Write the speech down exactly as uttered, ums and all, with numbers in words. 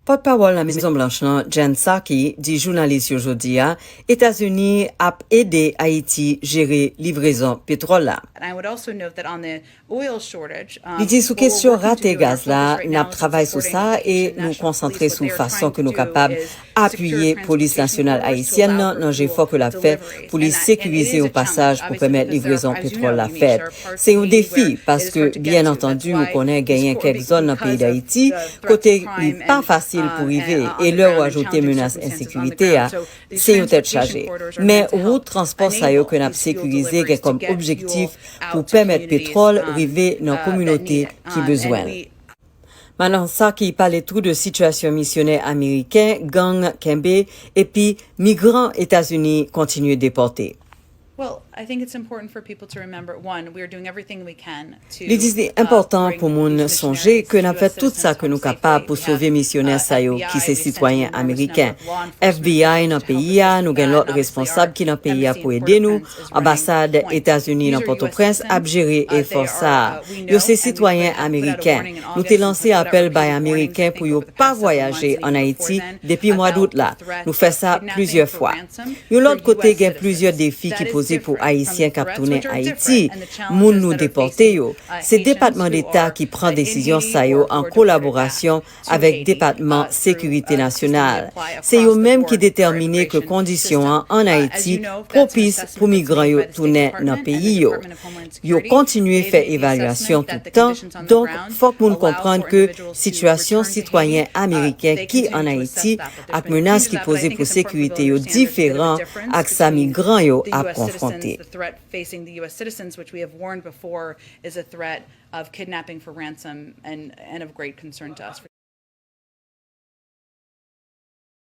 Pòtpawòl nan Mezon Blanch lan, Jen Psaki, di jounalis yo jodi a Etazini ap ede Ayiti jere livrezon petwòl la. Li di sou kesyon rate gaz la, n ap travay sou sa e nou konsantre sou fason ke nou kapab apiye Polis Nasyonal Ayisyèn nan nan jefò ke l ap fè pou li sekirize yon pasaj pou pèmèt livrezon petwòl la fèt. Se yon defi, paske, byen antandi, ou konnen genyen kèk zòn nan peyi Dayiti kote li pa fasil pou rive, e lè ou ajoute menas ensekirite a, se yon tèt chaje. Men wout transpò sa yo ke n ap sekirize gen kòm objektif pou pèmèt petwòl rive nan kominote ki bezwen l. Madan Psaki pale tou de sitiyasyon misyonè ameriken, gang kenbe, epi migran Etazini kontinye depòte. Li di li enpòtan pou moun sonje ke n ap fè tout sa ke nou kapab pou sove misyonè sa yo ki se sitwayen ameriken. F B I nan peyi a, nou gen lòt responsab ki nan peyi a pou ede nou. Anbasad Etazini nan Pòtoprens ap jere efò sa a. Yo se sitwayen ameriken. Nou te lanse apèl bay Ameriken pou yo pa vwayaje ann Ayiti depi mwa dout la. Nou fè sa plizyè fwa. Yon lòt kote, gen plizyè defi ki poze pou Ayisyen k ap tounen Ayiti, moun nou depòte yo. Se Depatman Deta ki pran desizyon sa yo an kolaborasyon avèk Depatman Sekirite Nasyonal. Se yo menm ki detèmine ke kondisyon an ann Ayiti pwopis pou migran yo tounen nan peyi yo. Yo kontinye fè evalyasyon tout tan, donk, fòk moun konprann ke sitiyasyon sitwayen ameriken ki ann Ayiti ak menas ki poze pou sekirite yo diferan ak sa migran yo ap konfwonte. Facing the U S citizens, which we have warned before is a threat of kidnapping for ransom and, and of great concern to us.